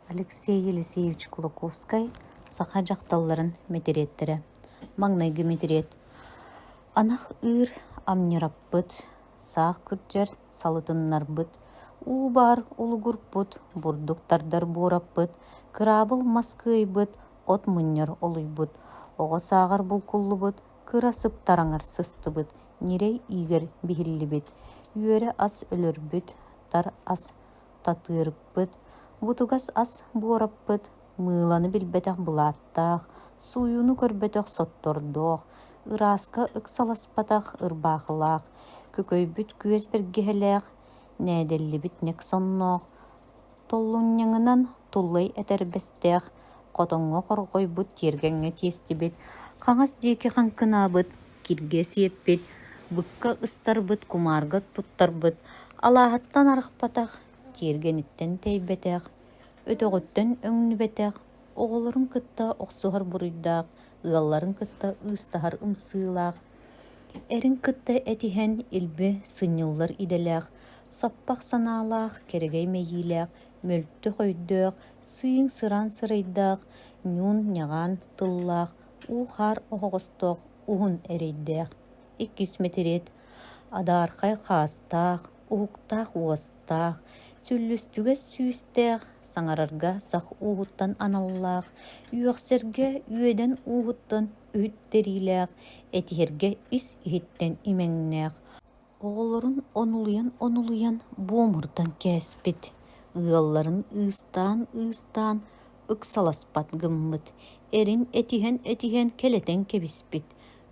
Алексей Елисеевич Кулаковскай саха дьахталларын мэтириэттэрэ. Маҥнайгы мэтириэт. Анах ыыр амньыраппыт, саах күрдьэр салытыннарбыт, уу баар улугурпут, бурдук тардар буораппыт, кыраабыл мас кыайбыт, от мунньар олуйбут, оҕо сааҕар булкуллубут, кыра сыптараҥар сыстыбыт, ньирэй иигэр биһиллибит, үөрэ ас өлөрбүт, тар ас татыырыппыт, бутугас ас буораппыт, мыыланы билбэтэх былааттаах, сууйууну көрбөтөх соттордоох, ырааска ыксаласпатах ырбаахылаах, көкөйбүт күөс бэргэһэлээх, нээдэллибит нэк сонноох, толлунньаҥынан туллай этэрбэстээх, хотоҥҥо хорҕойбут тиэргэҥҥэ тиэстибит, хаҥас диэки хаҥкынаабыт, киргэ сиэппит, быкка ыстарбыт, кумаарга туттарбыт, алааһыттан арахпатах, тиэргэниттэн тэйбэтэх, өтөҕүттэн өҥнүбэтэх, оҕолорун кытта охсуһар буруйдаах, ыалларын кытта ыыстаһар ымсыылаах, эрин кытта этиһэн илби сынньыллар идэлээх, саппах санаалаах, кэрэгэй мэйиилээх, мөлтөх өйдөөх, сыыҥ-сыраан сырайдаах, ньуун-ньаҕаан тыллаах, уу-хаар оһоҕостоох уһун эрэйдээх, иккис мэтириэт адаархай хаастаах, уһуктаах уостаах, сүллүстүгэс сүүстээх, саҥарарга сах ууһуттан аналлаах, үөхсэргэ үөдэн ууһуттан үһүттэриилээх, этиһэргэ ис-иһиттэн имэҥнээх, Оҕолорун онулуйан-онулуйан буомурдан кээспит, ыалларын ыыстаан-ыыстаан ыксаласпат гыммыт, эрин этиһэн-этиһэн кэлэтэн кэбиспит,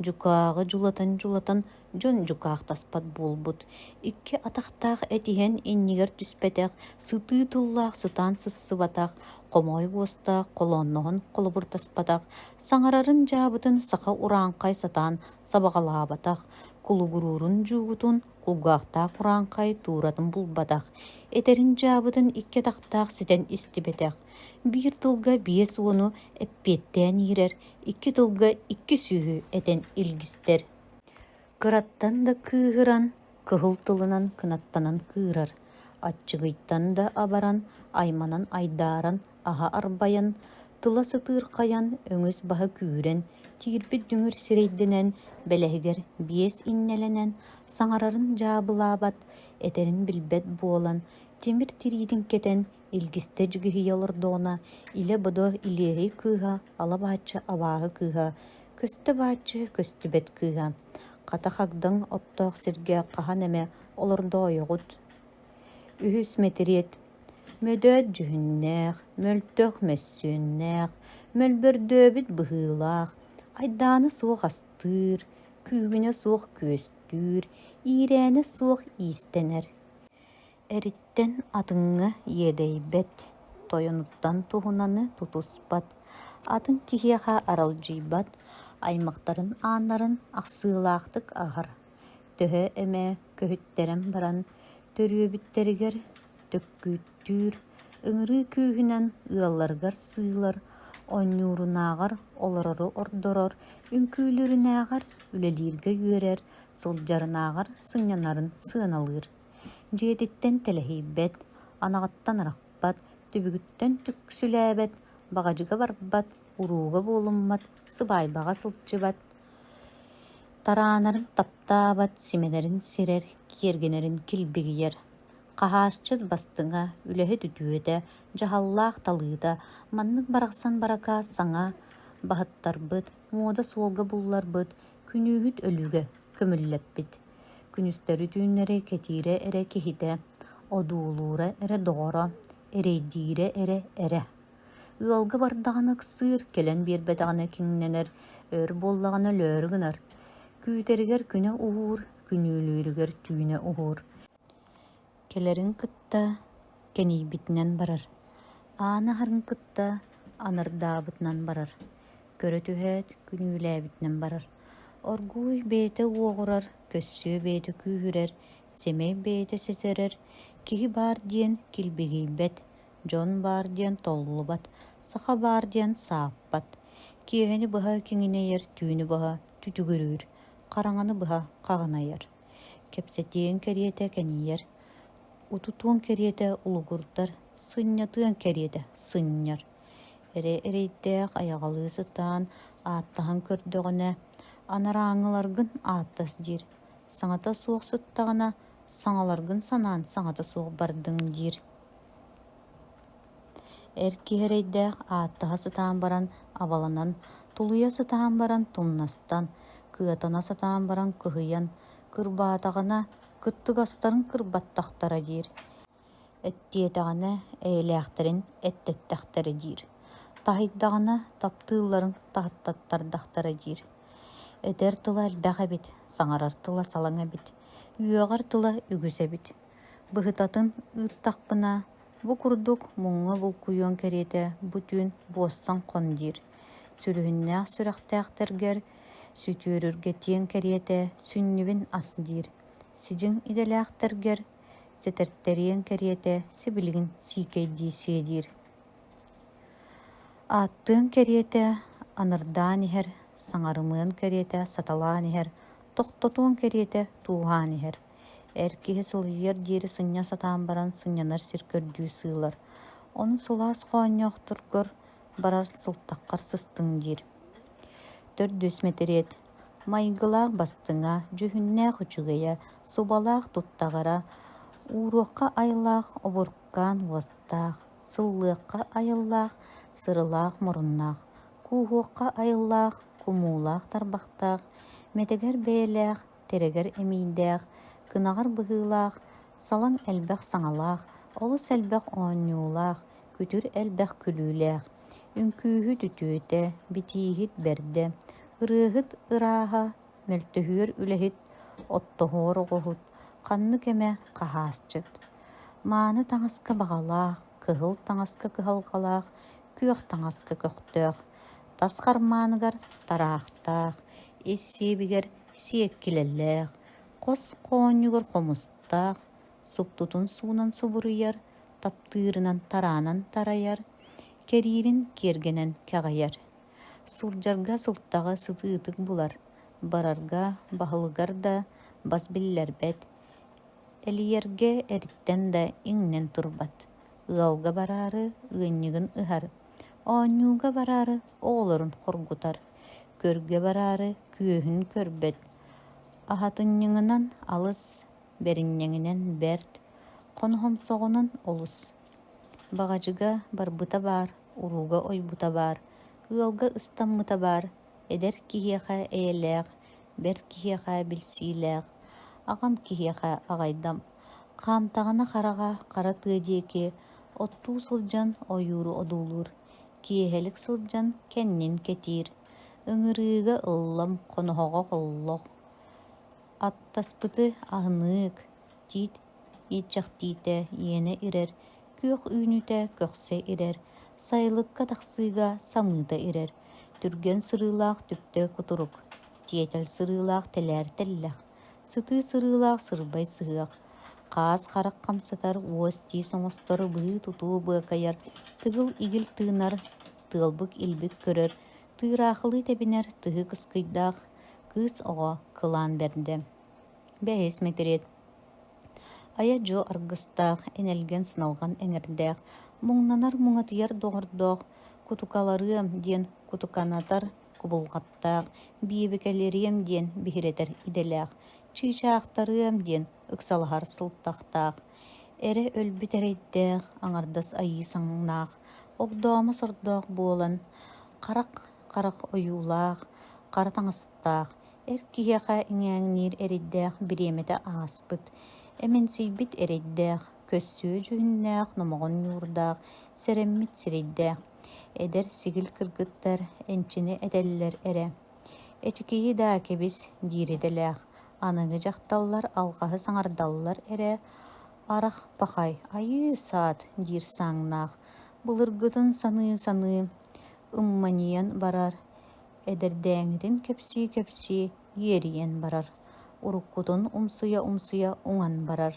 дьукааҕы дьулатан-дьулатан дьон дьукаахтаспат буолбут, икки атахтаах этиһэн иннигэр түспэтэх, сытыы тыллаах сытаан сыссыбатах, хомоҕой уостаах холоонноһон холобурдаспатах, саҥарарын дьаабытын саха урааҥхай сатаан сабаҕалаабатах, кулугуруурун дьуугутун кулгаахтаах урааҥхай тууратын булбатах, этэрин дьаабытын икки атахтаах ситэн истибэтэх, биир тылга 50-у эппиэттээн иирэр, икки тылга 200-ү этэн илгистэр. Кыраттан да кыыһыран, кыһыл тылынан кынаттанан кыырар, аччыгыйтан да абаран, айманан айдааран аһа арбайан, тыла сытыырхайан, өҥүс баһа күүрэн, киирбит дүҥүр сирэйдэнэн, бэлэһигэр биэс иннэлэнэн, саҥарарын дьаабылаабат, этэрин билбэт буолан, тимир тириитин кэтэн, илгистэ дьигиһийэ олордоҕуна, илэ-бодо илиэһэй кыыһа, ала-бааччы абааһы кыыһа, көстө-бааччы көстүбэт кыыһа, хата хагдаҥ оттоох сиргэ хаһан эмэ олордоойоҕут Үһүс мэтириэт Мөдөөт дьүһүннээх, мөлтөх мөссүөннээх, мөлбөрдөөбүт быһыылаах, айдаана суох астыыр, күүгүнэ суох күөстүүр, иирээнэ суох иистэнэр. Эриттэн атыҥҥа иэдэйбэт, тойонуттан туһунаны тутуспат, атын киһиэхэ аралдьыйбат, аймахтарын ааннарын ахсыылаахтык аһар Төһө эмэ көһүттэрэн баран, төрүөбүттэригэр төккүттүүр, ыҥырыы күүһүнэн ыалларыгар сыылар, оонньуурунааҕар олорору ордорор, үҥкүүлүүрүнээҕэр үлэлииргэ үөрэр, сылдьарынааҕар сынньанарын сыаналыыр. Дьиэтиттэн тэлэһийбэт, анаҕыттан арахпат, түбүгүттэн түксүлээбэт, баҕадьыга барбат, урууга буолуммат, сыбаайбаҕа сылдьыбат, Тараанарын таптаабат, симэнэрин сирэр, киэргэнэрин килбигийэр. Хаһаасчыт бастыҥа, үлэһит үтүөтэ, дьаһаллаах талыыта маннык барахсан баракаас саҥа баһыттарбыт, муода суолга булларбыт, күнүүһүт өлүүгэ көмүллэппит. Күнүстэри-түүннэри кэтиирэ эрэ киһитэ, одуулуура эрэ доҕоро, эрэйдиирэ эрэ эрэ. Ыалга бардаҕына ыксыыр, кэлэн биэрбэтэҕинэ киҥнэнэр, өр буоллаҕына өлөөрү гынар. Күүтэригэр күнэ уһуур, күнүүлүүрүгэр түүнэ уһуур. Кэлэрин кытта кэнийбитинэн барар, ааны аһарын кытта анардаабытынан барар, көрө түһээт күнүүлээбитинэн барар. Оргууй бэйэтэ уоҕурар, көссүө бэйэтэ күүһүрэр, сэмэй бэйэтэ сэтэрэр, киһи баар диэн килбигийбэт, Дьон баар диэн толлубат, саха баар диэн сааппат, киэһэни быһа киҥинэйэр, түүнү быһа түтүгүрүүр, хараҥаны быһа хаҕынайар. Кэпсэтиэн кэриэтэ кэнийэр, утутуон кэриэтэ улугурдар, сынньатыан кэриэтэ сынньар. Эрэ эрэйдээх айаҕалыы сытаан ааттаһан көрдөҕүнэ, анарааҥҥыларгын ааттас диир, саҥата суох сыттаҕына, саҥаларгын санаан саҥата суох бардыҥ диир. Эр киһи эрэйдээх ааттаһа сатаан баран абаланан, тулуйа сатаан баран тумнастан, кыатана сатаан баран кыһыйан, кырбаатаҕына кыттыгастарын кырбаттахтара диир, эттиэтэҕинэ эйэлээхтэрин эттэттэхтэрэ диир, таһыйдаҕына таптыылларын таһыттаттардахтара диир. Этэр тыла элбэх эбит, саҥарар тыла салаҥ эбит, үөҕэр тыла үгүс эбит. Быһытатын ыыттахпына, бу курдук муҥҥа булкуйуон кэриэтэ бу түүн буоссан хон диир, сүлүһүннээх сүрэхтээхтэргэр сүтүөрүргэтиэн кэриэтэ сүнньүбүн ас диир, сидьиҥ идэлээхтэргэр сэтэртэриэн кэриэтэ сибилигин сиикэйдии сиэ диир. Ааттыан кэриэтэ анырдаан иһэр, саҥарымыан кэриэтэ саталаан иһэр, тохтотуон кэриэтэ тууһаан иһэр. Эр киһи сылыйыар диэри сынньа сатаан баран сынньанар сир көрдүү сыылар. Ону сылаас хоонньоохторгор барар сылтаххар сыстыҥ диир. Төрдүс мэтириэт Майгылаах бастыҥа, дьүһүннээх үчүгэйэ, субалаах туттаҕара, ууруохха айылаах обуркаан уостаах, сыллыахха айыллаах сырылаах муруннаах, кууһуохха айыллаах кумуулаах тарбахтаах, мэтэгэр бэйэлээх тэрэгэр эмиийдээх, кынаҕар быһыылаах, салаҥ элбэх саҥалаах, олус элбэх оонньуулаах, күтүр элбэх күлүүлээх, үҥкүүһүт үтүөтэ, битииһит бэрдэ, ырыаһыт ырааһа, мөлтөһүөр үлэһит, оттоһуор оҕоһут, ханнык эмэ хаһаасчыт. Мааны таҥаска баҕалаах, кыһыл таҥаска кыһалҕалаах, күөх таҥаска көхтөөх, тас хармааныгар тараахтаах, ис сиэбигэр сиэккилэлээх, хос хоонньугар хомустаах, суптутун суунан субуруйар, таптыырынан тараанан тарайар, кэриирин киэргэнэн кэҕийэр. Сылдьарга сылтаҕы сытыытык булар, барарга баһылыгар да бас биллэрбэт, элийэргэ эриттэн да иҥнэн турбат, ыалга бараары ыанньыгын ыһар, оонньууга бараары оҕолорун хоргутар, көргө бараары күөһүн көрбөт, аһатынньыҥынан алыс, бэринньэҥинэн бэрт, хоноһомсоҕунан олус. Баҕадьыга барбыта баар, урууга ойбута баар, ыалга ыстаммыта баар, эдэр киһиэхэ эйэлээх, бэрт киһиэхэ билсиилээх, аҕам киһиэхэ аҕайдам. Хаамтаҕына хараҕа хара тыа диэки, оттуу сылдьан ойууру одуулуур, киэһэлик сылдьан кэннин кэтиир, ыҥырыыга ыллам, хоноһоҕо холлох, аттаспыты аһыныык, тиит ииччэхтиитэ иэнэ ирэр, күөх үүнүүтэ көхсө ирэр, сайылыкка тахсыыга самыыта ирэр, түргэн сырыылаах түптэ кутурук, тиэтэл сырыылаах тэлээр тэллэх, сытыы сырыылаах сырбай сыһыах, хаас харах хамсатар, уос-тиис оҥостор, быһыы-тутуу быакайар, тыгыл-игил тыынар, тыалбык-илбик көрөр, тыыраахылыы тэбинэр тыһы кыскыйдаах кыыс оҕо кылаан бэрдэ. Бэһис мэтириэт Айа-дьуо аргыстаах, энэлгэн сыналҕан эҥэрдээх, муҥнанар муҥатыйар доҕордоох, кутукаларыам диэн кутуканатар кубулҕаттаах, биэбэкэлэриэм диэн биһирэтэр идэлээх, чыычаахтарыам диэн ыксалаһар сылтахтаах, эрэ өлбүт эрэйдээх, аҥардас айыы саҥнаах, огдоомо сордоох буолан, харах-харах ойуулаах, хара таҥастаах, эр киһиэхэ иҥээҥниир эрэйдээх бириэмэтэ ааспыт, эмэнсийбит эрэйдээх, көссүө дьүһүннээх, номоҕон ньуурдаах, сэрэммит сирэйдээх, эдэр сигил кыргыттар энчини этэллэр эрэ «Эчикийи даа кэбис» диир идэлээх, аныгы дьахталлар алҕаһы саҥардаллар эрэ «Арах пахай, айыы саат» диир сааҥнаах, былыргытын саныы-саныы ымманьыйан барар, эдэрдээҥҥитин кэпсии-кэпсии иэрийэн барар, уруккутун умсуйа-умсуйа уҥан барар.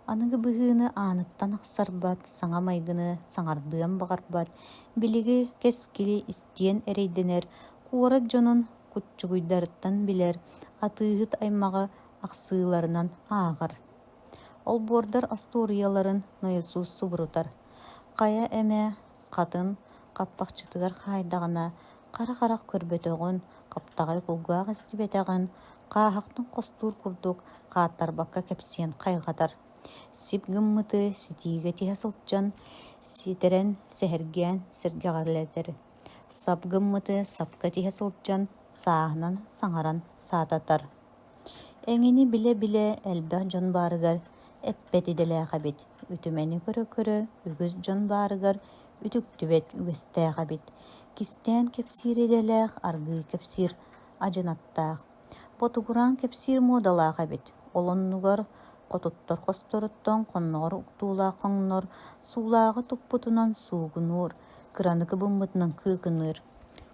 Аныгы быһыыны ааныттан ахсарбат, саҥа майгыны саҥардыан баҕарбат, билиги кэскили истиэн эрэйдэнэр, куорат дьонун куччугуйдарыттан билэр, атыыһыт аймаҕы ахсыыларынан ааҕар. Олбуордар остуоруйаларын нойосуус субурутар. Хайа эмэ хатын хаппахчытыгар хаайдаҕына, хара харах көрбөтөҕүн, хаптаҕай кулгаах истибэтэҕин, хааһахтан хостуур курдук хааттарбакка кэпсиэн хайҕатар. Сип гыммыты ситиигэ тиһэ сылдьан, ситэрэн, сэһэргээн сэргэҕэлэтэр. Сап гыммыты сапка тиһэ сылдьан, сааһынан саҥаран саататар. Эҥини билэ-билэ элбэх дьон баарыгар эппэт идэлээх эбит, үтүмэни көрө-көрө үгүс дьон баарыгар үтүктүбэт үгэстээх эбит, кистээн кэпсиир идэлээх, аргыый кэпсиир адьынаттаах, ботугураан кэпсиир муодалаах эбит, ол оннугар хотуттар хосторуттан хонноҕор уктуулаах хоҥнор, суулааҕы туппутунан суугунуур, кыраны кыбыммытынан кыыкыныыр.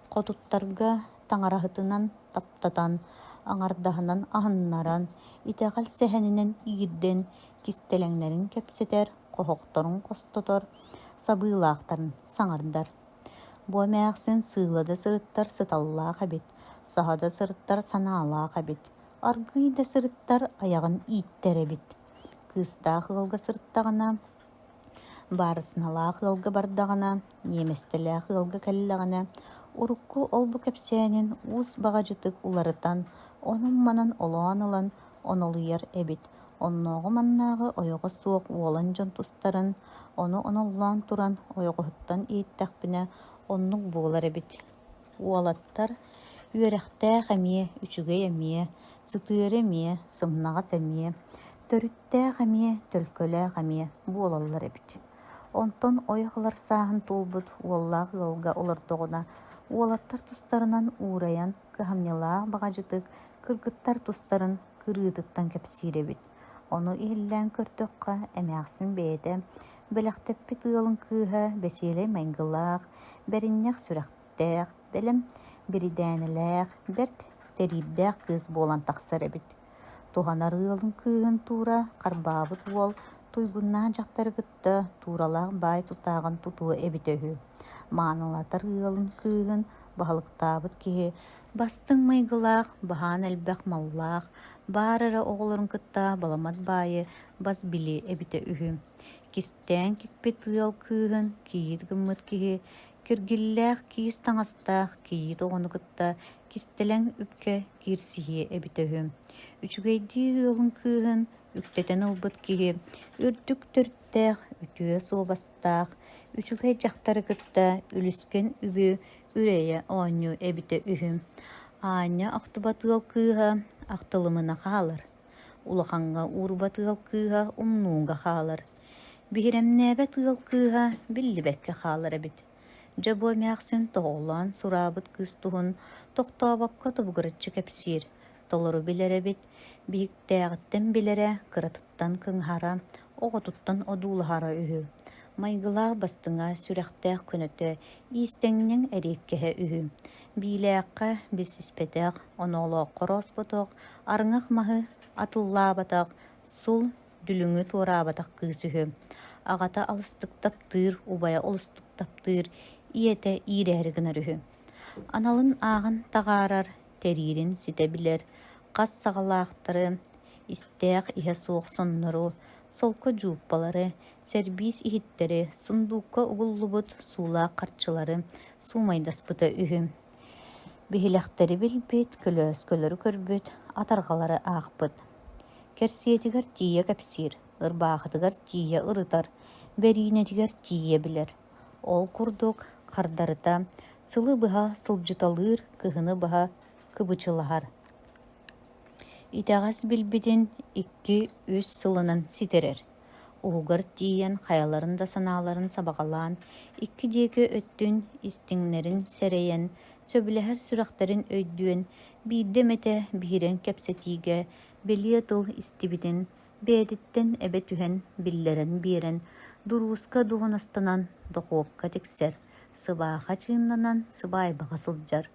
Хотуттарга таҥараһытынан таптатан, аҥардаһынан аһыннаран, итэҕэл сэһэнинэн иирдэн, кистэлэҥнэрин кэпсэтэр, хоһохторун хостотор, сабыылаахтарын саҥардар. Бу эмээхсин сыыла да сырыттар сыталлаах эбит, саһа да сырыттар санаалаах эбит, аргыый да сырыттар айаҕын ииттэр эбит. Кыыстаах ыалга сырыттаҕына, Баарысыналаах ыалга бардаҕына, ньиэмэстэлээх ыалга кэллэҕинэ, урукку ол-бу кэпсээнин уус баҕадьытык уларытан, онон-манан олоон ылан онолуйар эбит, оннооҕу-маннааҕы ойоҕо суох уолан дьон тустарын, ону оноллоон туран ойоҕоһуттан иһиттэхпинэ оннук буолар эбит. Уолаттар үөрэхтээх эмиэ, үчүгэй эмиэ, сытыары эмиэ, сымнаҕас эмиэ, төрүттээх эмиэ, төлкөлөөх эмиэ буолаллар эбит. Онтон ойох ылар сааһын туолбут уоллаах ыалга олордоҕуна, уолаттар тустарынан уурайан, кыһамньылаах баҕадьытык кыргыттар тустарын кырыытыттан кэпсиир эбит. Ону иһиллээн көрдөххө, эмээхсин бэйэтэ бэлэхтэппит ыалын кыыһа бэсиэлэй майгылаах, бэринньэх сүрэхтээх бэлэм биридээнэлээх, бэрт тэриирдээх кыыс буолан тахсар эбит. Туһанар ыалын кыыһын туура харбаабыт уол туйгуннаах дьахтары кытта тууралаах баай тутааҕын тутуо эбитэ үһү. Маанылатар ыалын кыыһын баһылыктаабыт киһи бастыҥ майгылаах, баһаан элбэх маллаах, баар эрэ оҕолорун кытта баламат баайы бас билиэ эбитэ үһү. Кистээн кикпит ыал кыыһын кийиит гыммыт киһи Киргиллээх киис таҥастаах кийиит оҕону кытта кистэлэҥ үпкэ киирсиһиэ эбитэ үһү. Үчүгэйдии ыалын кыыһын үктэтэн ылбыт киһи үрдүк төрүттээх, үтүө суобастаах, үчүгэй дьахтары кытта үлүскэн үбү үрэйэ оонньуу эбитэ үһү. Аанньа ахтыбат ыал кыыһа ахтылымына хаалар, улахаҥҥа уурбат ыал кыыһа умнууга хаалар. Биһирэмнээбэт ыал кыыһа биллибэккэ хаалар эбит. Дьэ бу эмээхсин тоҕолоон сураабыт кыыс туһун тохтообокко тобугураччы кэпсиир, толору билэр эбит, биһиктээҕиттэн билэрэ, кыратыттан кыҥаһара, оҕотуттан одуулаһара үһү. Майгылаах бастыҥа, сүрэхтээх көнөтө, иистэҥньэҥ эриэккэһэ үһү. Биилээххэ билсиспэтэх, оноолооххо орооспотох, арыҥах маһы атыллаабатах, сул дүлүҥү туораабатах кыыс үһү. Аҕата алыстык таптыыр, убайа олустук таптыыр, ийэтэ иирээри гынар үһү. Аналын ааҕан таҕаарар, тэриирин ситэ билэр, хас саҕалаахтары, истээх иһэ суох соннору, солко дьууппалары, сэрбиис иһиттэри, сундуукка угуллубут суулаах харчылары суумайдаспыта үһү. Биһилэхтэри билбит, көлөөскөлөрү көрбүт, атарҕалары аахпыт. Кэрсиэтигэр тиийэ кэпсиир, ырбаахытыгар тиийэ ырытар, бэриинэтигэр тиийэ билэр. Ол курдук хардарыта сылы быһа сылдьыталыыр, кыһыны быһа кыбычылаһар. Итэҕэс билбитин 2-3 сылынан ситэрэр. Уһугар тиийэн хайаларын да санааларын сабаҕалаан, икки диэки өттүн истиҥнэрин сэрэйэн, сөбүлэһэр сүрэхтэрин өйдүөн, биирдэ эмэтэ биһирээн кэпсэтиигэ бэлиэ тыл истибитин бэйэтиттэн эбэ түһэн биллэрэн биэрэн, дуруска дуоһунастанан дохуокка тиксэр, сыбааха чыыннанан сыбаайбаҕа сылдьар.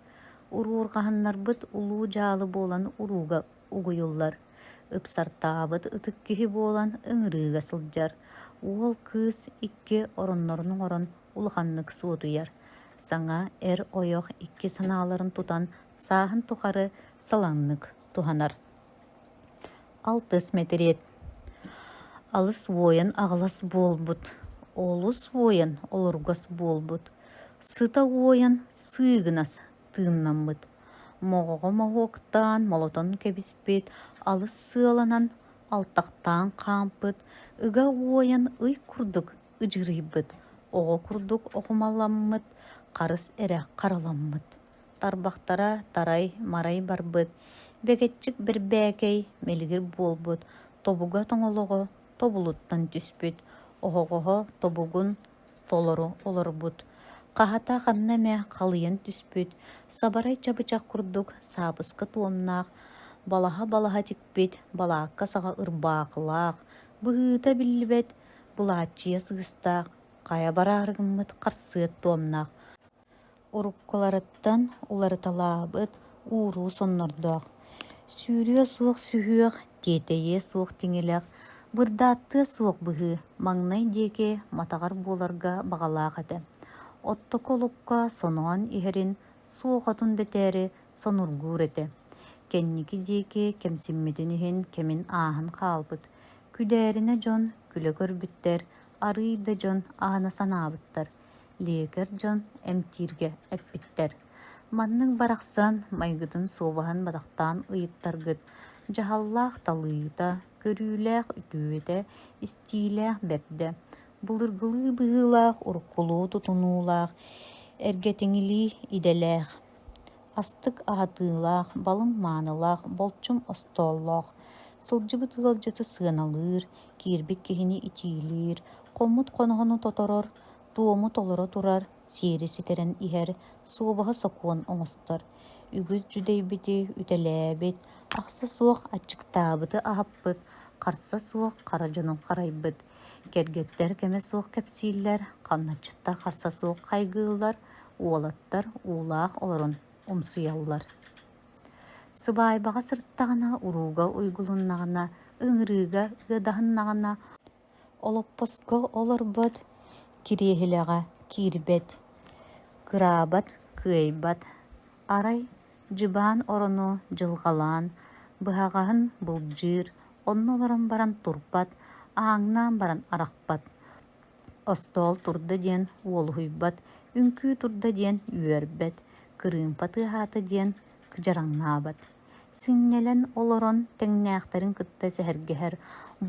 Уруурҕаһыннарбыт улуу дьаалы буолан урууга угуйуллар. Ыпсартаабыт ытык киһи буолан ыҥырыыга сылдьар. Уол кыыс икки ороннорун оҥорон улаханнык суотуйар. Саҥа эр-ойох икки санааларын тутан сааһын тухары салаҥнык туһанар. Алтыс мэтириэт Алыс уойан аҕылас буолбут. Олус уойан олоргос буолбут, сыта уойан сыыгынас тыыннаммыт, моҕоҕо моһуоктаан молотон кэбиспит, алыс сыаланан алтахтаан хаампыт, ыга уойан ый курдук ыдьырыйбыт, оҕо курдук окумаламмыт, харыс эрэ хараламмыт. Тарбахтара тарай-марай барбыт, бэгэччик бэрбээкэй мэлигир буолбут, тобуга тоҥолоҕо тобулуттан түспүт, оһоҕоһо тобугун толору олорбут, хаһата ханна эмэ халыйан түспүт, сабарай чабычах курдук саабыска туомнаах, балаһа-балаһа тикпит балаакка саҕа ырбаахылаах, быһыыта биллибэт былааччыйа сыыстаах, хайа бараары гыммыт харсыат туомнаах, уруккуларыттан уларыталаабыт ууруу соннордоох, сүүрүө суох сүһүөх, тиэтэйиэ суох тиҥилэх, бырдааттыа суох быһыы маҥнай диэки матаҕар буоларга баҕалаах этэ. Оттоку олукка соноон иһэрин суох отун дэтээри сонургуур этэ. Кэнники диэки кэмсиммитин иһин кэмин ааһан хаалбыт. Күдээринэ дьон күлэ көрбүттэр, арыый да дьон аһына санаабыттар Лиэкэр дьон эмтииргэ эппиттэр: «Маннык барахсан майгытын суобаһын бадахтаан ыйыттаргыт, дьаһаллаах талыыта, көрүүлээх үтүөтэ, истиилээх бэрдэ, былыргылыы быһыылаах, уруккулуу тутунуулаах, эргэтиҥилии идэлээх, астык аһатыылаах, балым маанылаах, болчум остооллоох, сылдьыбыт ыалдьыты сыаналыыр, киирбит киһини итиилиир, хоммут хоноһону тоторор, туому толоро турар, сиэри ситэрэн иһэр, суобаһы сокуон оҥостор, үгүс дьүдэйбити үтэлээбит, ахса суох аччыктаабыты аһаппыт, харса суох хара дьону харайбыт, кэргэттэр кэмэ суох кэпсииллэр, хамначчыттар харса суох хайгыыллар, уолаттар уулаах олорон умсуйаллар. Сыбаайбаҕа сырыттаҕына, урууга уйгулуннаҕына, ыҥырыыга ыадаһыннаҕына, Олоппоско олорбот, кириэһилэҕэ киирбэт, кыраабат, кыайбат, арай дьыбаан орону дьылҕалаан, быһаҕаһын былдьыыр, онно олорон баран турбат, ааҥнаан баран арахпат, остоол турда диэн уолуһуйбат, үҥкүү турда диэн үөрбэт, кырыымпа тыаһаата диэн кыдьараҥнаабат Синньэлэн олорон тэҥнээхтэрин кытта сэһэргэһэр,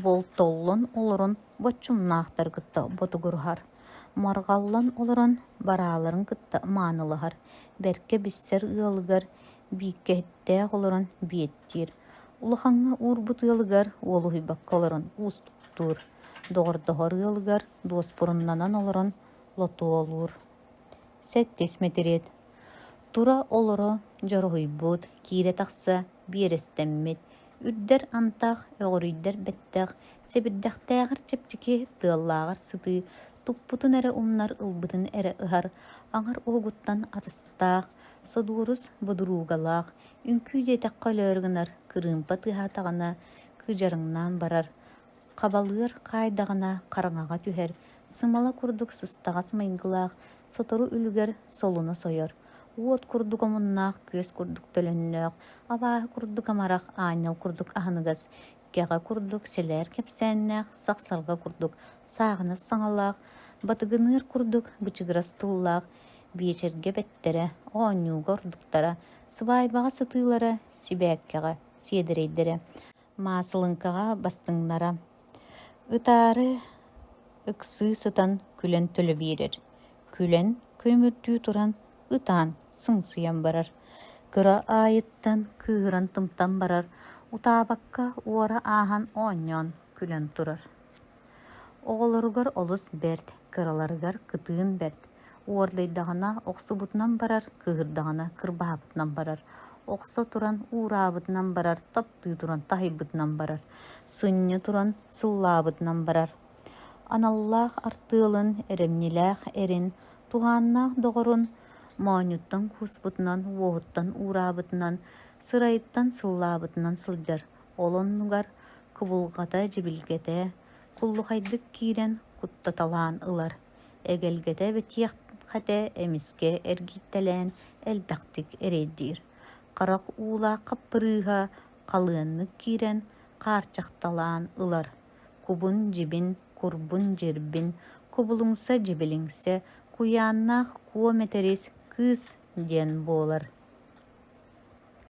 болтоллон олорон боччумнаахтары кытта ботугуруһар, марҕаллан олорон барааларын кытта маанылаһар, бэркэ билсэр ыалыгар бииккэһиттээх олорон биэттиир, улахаҥҥа уурбут ыалыгар уолуһуйбакка олорон уустуктуур, доҕордоһор ыалыгар дуоспуруннанан олорон лотуолуур. Сэттис мэтириэт Тура-олоро дьоруһуйбут, киирэ-тахса биэрэстэммит, үрдэр антах, өҕүрүйдэр бэттэх, сэбирдэхтээҕэр чэпчэки, тыаллааҕар сытыы, туппутун эрэ умнар, ылбытын эрэ ыһар, аҥар уһугуттан атыстаах, содуорус бодуруугалаах, үҥкүү диэтэххэ өлөөрү гынар, кырыымпа тыаһаатаҕына кыдьарыҥнаан барар, Хабалыар хаайдаҕына хараҥаҕа түһэр, сымала курдук сыстаҕас майгылаах, сотору үлүгэр солуна сойор, уот курдук омуннаах, күөс курдук төлөннөөх, абааһы курдук амарах, аанньал курдук аһыныгас, кэҕэ курдук сэлээр кэпсээннээх, сахсарҕа курдук сааҕынас саҥалаах, батыгыныыр курдук бычыгырас тыллаах, биэчэргэ бэттэрэ, оонньууга ордуктара, сыбаайбаҕа сытыылара, сибээккэҕэ сиэдэрэйдэрэ Маасылыҥкаҕа бастыҥнара Ытаары ыксыы сытан күлэн төлө биэрэр, күлэн күлүмүрдүү туран ытаан сыҥсыйан барар, кыра аайыттан кыыһыран тымтан барар, утаабакка уора ааһан оонньоон күлэн турар. Оҕолоругар олус бэрт, кыраларыгар кытыын бэрт, уордайдаҕына охсубутунан барар, кыыһырдаҕына кырбаабытынан барар, охсо туран уураабытынан барар, таптыы туран таһыйбытынан барар, сынньа туран сыллаабытынан барар. Аналлаах артыалын, эрэмньилээх эрин, туһааннаах доҕорун моонньуттан кууспутунан, уоһуттан уураабытынан, сырайыттан сыллаабытынан сылдьар, ол оннугар кубулҕата-дьибилгэтэ куллухайдык киирэн куттаталаан ылар, эгэлгэтэ бэтиэхэтэ эмискэ эргийтэлээн элбэхтик эрэйдиир, харах уулаах хаппырыыһа халыаннык киирэн хаарчахталаан ылар, кубун-дьибин, курбун-дьирбин, Кубулуҥса-дьибилиҥсэ, Куйааннаах Куо Мэтэрис кыыс диэн буолар.